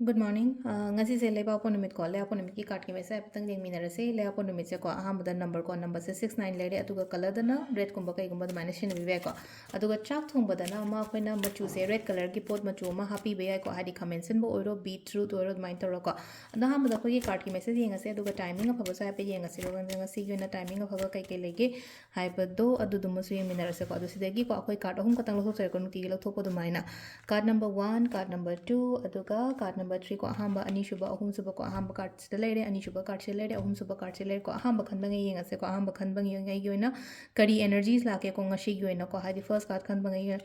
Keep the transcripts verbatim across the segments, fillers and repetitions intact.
Good morning. ꯑ, ꯉꯁꯤꯁꯦ ꯂꯩꯕꯥꯛꯄꯣꯛꯄ ꯅꯨꯃꯤꯠꯀꯣ꯫ ꯂꯩꯕꯥꯛꯄꯣꯛꯄ ꯅꯨꯃꯤꯠꯀꯤ cardꯀꯤ message ꯍꯥꯏꯐꯦꯠꯇꯪ ꯌꯦꯡꯃꯤꯟꯅꯔꯁꯦ꯫ ꯂꯩꯕꯥꯛꯄꯣꯛꯄ ꯅꯨꯃꯤꯠꯁꯦꯀꯣ, ꯑꯍꯥꯟꯕꯗ numberꯀꯣ, numberꯁꯦ six nine ꯂꯩꯔꯦ, ꯑꯗꯨꯒ colourꯗꯅ redꯀꯨꯝꯕ ꯀꯩꯒꯨꯝꯕ ꯑꯗꯨꯃꯥꯏꯅ ꯁꯤꯖꯤꯟꯅꯕꯤꯕ ꯌꯥꯏꯀꯣ꯫ ꯑꯗꯨꯒ ꯆꯥꯛ ꯊꯣꯡꯕꯗꯅ ꯑꯃ ꯑꯩꯈꯣꯏꯅ ꯃꯆꯨꯁꯦ red colourꯒꯤ ꯄꯣꯠ ꯃꯆꯨ ꯑꯃ ꯍꯥꯞꯄꯤꯕ ꯌꯥꯏꯀꯣ, ꯍꯥꯏꯗꯤ ꯈꯥꯃꯦꯟ ꯑꯁꯤꯟꯕ ꯑꯣꯏꯔꯣ, beetroot ꯑꯣꯏꯔꯣ, ꯑꯗꯨꯃꯥꯏꯅ ꯇꯧꯔꯒꯀꯣ꯫ ꯑꯗꯣ ꯑꯍꯥꯟꯕꯗ ꯑꯩꯈꯣꯏꯒꯤ cardꯀꯤ message ꯌꯦꯡꯉꯁꯦ, ꯑꯗꯨꯒ timing ꯑꯐꯕꯁꯨ ꯍꯥꯏꯐꯦꯠ ꯌꯦꯡꯉꯁꯦ꯫ ꯑꯗꯨꯒ ꯉꯁꯤꯒꯤ ꯑꯣꯏꯅ timing ꯑꯐꯕ ꯀꯩ ꯀꯩ ꯂꯩꯒꯦ ꯍꯥꯏꯕꯗꯣ ꯑꯗꯨꯗꯨꯃꯁꯨ ꯌꯦꯡꯃꯤꯟꯅꯔꯁꯦꯀꯣ꯫ ꯑꯗꯨ ꯁꯤꯗꯒꯤꯀꯣ ꯑꯩꯈꯣꯏ card ꯑꯍꯨꯝ ꯈꯛꯇꯪ ꯂꯧꯊꯣꯛꯆꯔꯦꯀꯣ, ꯅꯨꯡꯇꯤꯒꯤ ꯂꯧꯊꯣꯛꯄ ꯑꯗꯨꯃꯥꯏꯅ꯫ Card number one, card number two, ꯑꯗꯨꯒ card number three ꯀꯣ, ꯑꯍꯥꯟꯕ, ꯑꯅꯤꯁꯨꯕ, ꯑꯍꯨꯝꯁꯨꯕ ꯀꯣ꯫ ꯑꯍꯥꯟꯕ cardꯁꯤꯗ ꯂꯩꯔꯦ, ꯑꯅꯤꯁꯨꯕ cardꯁꯤꯗ ꯂꯩꯔꯦ, ꯑꯍꯨꯝꯁꯨꯕ cardꯁꯤꯗ ꯂꯩꯔꯦꯀꯣ꯫ ꯑꯍꯥꯟꯕ ꯈꯟꯕꯉꯩ ꯌꯦꯡꯉꯁꯦꯀꯣ꯫ ꯑꯍꯥꯟꯕ ꯈꯟꯕꯉꯩ ꯑꯩꯒꯤ ꯑꯣꯏꯅ ꯀꯔꯤ energies ꯂꯥꯛꯀꯦꯀꯣ ꯉꯁꯤꯒꯤ ꯑꯣꯏꯅꯀꯣ, ꯍꯥꯏꯗꯤ first card ꯈꯟꯕꯉꯩꯒꯤ ꯑꯣꯏꯅ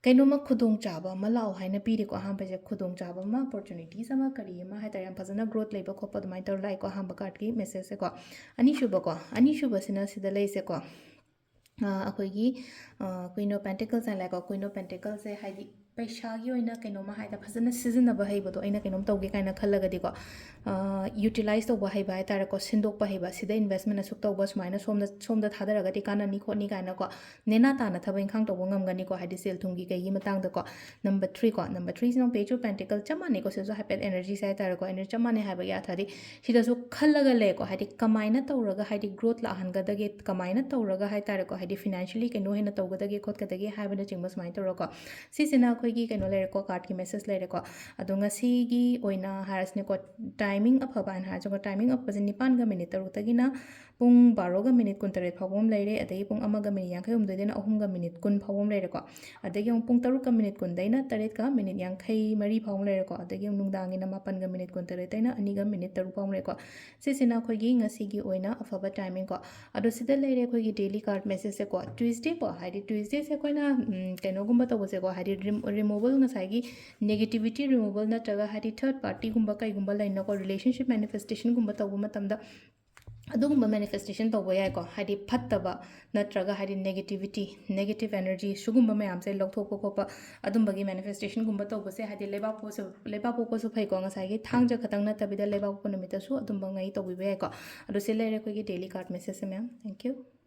ꯀꯩꯅꯣꯝꯃ ꯈꯨꯗꯣꯡꯆꯥꯕ ꯑꯃ ꯂꯥꯛꯑꯣ ꯍꯥꯏꯅ ꯄꯤꯔꯦꯀꯣ꯫ ꯑꯍꯥꯟꯕꯁꯦ ꯈꯨꯗꯣꯡꯆꯥꯕ ꯑꯃ, opportunities ꯑꯃ, ꯀꯔꯤ ꯑꯃ ꯍꯥꯏꯇꯥꯔꯦ, ꯌꯥꯝ ꯐꯖꯅ growth ꯂꯩꯕ ꯈꯣꯠꯄ ꯑꯗꯨꯃꯥꯏꯅ ꯇꯧꯔ ꯂꯥꯛꯑꯦꯀꯣ ꯑꯍꯥꯟꯕ cardꯀꯤ messageꯁꯦꯀꯣ꯫ ꯑꯅꯤꯁꯨꯕꯀꯣ, ꯑꯅꯤꯁꯨꯕꯁꯤꯅ ꯁꯤꯗ ꯂꯩꯁꯦꯀꯣ꯫ ꯑ, ꯑꯩꯈꯣꯏꯒꯤ, ꯑ, Queen of Pentacles ꯍꯥꯏꯅ ꯂꯥꯛꯑꯦꯀꯣ꯫ Queen of Pentaclesꯁꯦ ꯍꯥꯏꯗꯤ ꯄꯩꯁꯥꯒꯤ ꯑꯣꯏꯅ ꯀꯩꯅꯣꯝꯃ ꯍꯥꯏꯗ ꯐꯖꯅ ꯁꯤꯖꯤꯟꯅꯕ ꯍꯩꯕꯗꯣ, ꯑꯩꯅ ꯀꯩꯅꯣꯝ ꯇꯧꯒꯦ ꯀꯥꯏꯅ ꯈꯜꯂꯒꯗꯤꯀꯣ, ꯑ, utilize ꯇꯧꯕ ꯍꯩꯕ ꯍꯥꯏꯇꯥꯔꯦꯀꯣ, ꯁꯤꯟꯗꯣꯛꯄ ꯍꯩꯕ, ꯁꯤꯗ investment ꯑꯁꯨꯛ ꯇꯧꯕ, ꯁꯨꯃꯥꯏꯅ ꯁꯣꯝꯗ, ꯁꯣꯝꯗ ꯊꯥꯗꯔꯒꯗꯤ ꯀꯥꯟꯅꯅꯤ ꯈꯣꯠꯅꯤ ꯀꯥꯏꯅꯀꯣ, ꯅꯦꯅꯥ ꯇꯥꯅ ꯊꯕꯛ ꯏꯪꯈꯥꯡ ꯇꯧꯕ ꯉꯝꯒꯅꯤꯀꯣ, ꯍꯥꯏꯗꯤ ꯁꯦꯜ ꯊꯨꯝꯒꯤ ꯀꯩꯒꯤ ꯃꯇꯥꯡꯗꯀꯣ꯫ Number three ꯀꯣ, number threeꯁꯤꯅ Page of Pentacles ꯆꯞ ꯃꯥꯟꯅꯩꯀꯣ, ꯁꯤꯗꯁꯨ ꯍꯥꯏꯐꯦꯠ energies ꯍꯥꯏꯇꯥꯔꯦꯀꯣ, energy ꯆꯞ ꯃꯥꯟꯅꯩ ꯍꯥꯏꯕꯒꯤ ꯑꯔꯊꯗꯤ ꯁꯤꯗꯁꯨ ꯈꯜꯂꯒ ꯂꯩꯀꯣ, ꯍꯥꯏꯗꯤ ꯀꯃꯥꯏꯅ ꯇꯧꯔꯒ ꯍꯥꯏꯗꯤ growth ꯂꯥꯛꯍꯟꯒꯗꯒꯦ, ꯀꯃꯥꯏꯅ ꯇꯧꯔꯒ ꯍꯥꯏꯇꯥꯔꯦꯀꯣ, ꯍꯥꯏꯗꯤ financially ꯀꯩꯅꯣ ꯍꯦꯟꯅ ꯇꯧꯒꯗꯒꯦ ꯈꯣꯠꯀꯗꯒꯦ ꯍꯥꯏꯕꯅꯆꯤꯡꯕ ꯁꯨꯃꯥꯏꯅ ꯇꯧꯔꯒꯀꯣ꯫ ꯁꯤꯁꯤꯅ ꯑꯩꯈꯣꯏꯒꯤ ꯀꯩꯅꯣ ꯂꯩꯔꯦꯀꯣ, cardꯀꯤ message ꯂꯩꯔꯦꯀꯣ꯫ ꯑꯗꯣ ꯉꯁꯤꯒꯤ ꯑꯣꯏꯅ ꯍꯥꯏꯔꯁꯤꯅꯦꯀꯣ, timing ꯑꯐꯕ ꯍꯥꯏꯅ ꯍꯥꯏꯔꯁꯤꯀꯣ, timing ꯑꯐꯕꯁꯦ ꯅꯤꯄꯥꯟꯒ minute ꯇꯔꯨꯛꯇꯒꯤꯅ ꯄꯨꯡ ꯕꯥꯔꯣꯒ minute ꯀꯨꯟꯇꯔꯦꯠ ꯐꯥꯎꯕ ꯑꯃ ꯂꯩꯔꯦ, ꯑꯗꯒꯤ ꯄꯨꯡ ꯑꯃꯒ minute ꯌꯥꯡꯈꯩ ꯍꯨꯝꯗꯣꯏꯗꯩꯅ ꯑꯍꯨꯝꯒ minute ꯀꯨꯟ ꯐꯥꯎꯕ ꯑꯃ ꯂꯩꯔꯦꯀꯣ꯫ ꯑꯗꯒꯤ ꯑꯃꯨꯛ ꯄꯨꯡ ꯇꯔꯨꯛꯀ minute ꯀꯨꯟꯗꯩꯅ ꯇꯔꯦꯠꯀ minute ꯌꯥꯡꯈꯩ ꯃꯔꯤ ꯐꯥꯎꯕ ꯑꯃ ꯂꯩꯔꯦꯀꯣ꯫ ꯑꯗꯒꯤ ꯑꯃꯨꯛ ꯅꯨꯡꯗꯥꯡꯒꯤꯅ ꯃꯥꯄꯟꯒ minute ꯀꯨꯟꯇꯔꯦꯠꯇꯩꯅ ꯑꯅꯤꯒ minute ꯇꯔꯨꯛ ꯐꯥꯎꯕ ꯑꯃ ꯂꯩꯔꯦꯀꯣ꯫ ꯁꯤꯁꯤꯅ ꯑꯩꯈꯣꯏꯒꯤ ꯉꯁꯤꯒꯤ ꯑꯣꯏꯅ ꯑꯐꯕ timing ꯀꯣ꯫ ꯑꯗꯣ ꯁꯤꯗ ꯂꯩꯔꯦ ꯑꯩꯈꯣꯏꯒꯤ daily card messageꯁꯦꯀꯣ꯫ Tuesday ꯀꯣ, ꯍꯥꯏꯗꯤ Tuesdayꯁꯦ ꯑꯩꯈꯣꯏꯅ, ꯎꯝ, ꯀꯩꯅꯣꯒꯨꯝꯕ ꯇꯧꯕꯁꯦꯀꯣ, ꯍꯥꯏꯗꯤ rem-, removal, ꯉꯁꯥꯏꯒꯤ negativity removal ꯅꯠꯇ꯭ꯔꯒ ꯍꯥꯏꯗꯤ third partyꯒꯨꯝꯕ ꯀꯩꯒꯨꯝꯕ ꯂꯩꯅꯀꯣ, relationship manifestationꯒꯨꯝꯕ ꯇꯧꯕ ꯃꯇꯝꯗ ꯑꯗꯨꯒꯨꯝꯕ manifestation ꯇꯧꯕ ꯌꯥꯏꯀꯣ꯫ ꯍꯥꯏꯗꯤ ꯐꯠꯇꯕ ꯅꯠꯇ꯭ꯔꯒ ꯍꯥꯏꯗꯤ negativity, negative energy ꯁꯤꯒꯨꯝꯕ ꯃꯌꯥꯝꯁꯦ ꯂꯧꯊꯣꯛꯄ ꯈꯣꯠꯄ, ꯑꯗꯨꯝꯕꯒꯤ manifestationꯒꯨꯝꯕ ꯇꯧꯕꯁꯦ ꯍꯥꯏꯗꯤ ꯂꯩꯕꯥꯛꯄꯣꯛꯄꯁꯨ, ꯂꯩꯕꯥꯛꯄꯣꯛꯄꯁꯨ ꯐꯩꯀꯣ꯫ ꯉꯁꯥꯏꯒꯤ ꯊꯥꯡꯖ ꯈꯛꯇꯪ ꯅꯠꯇꯕꯤꯗ ꯂꯩꯕꯥꯛꯄꯣꯛꯄ ꯅꯨꯃꯤꯠꯇꯁꯨ ꯑꯗꯨꯝꯕ ꯉꯩ ꯇꯧꯕꯤꯕ ꯌꯥꯏꯀꯣ꯫ ꯑꯗꯣ ꯁꯤ ꯂꯩꯔꯦ ꯑꯩꯈꯣꯏꯒꯤ daily card messageꯁꯦ ꯃꯌꯥꯝ꯫ Thank you꯫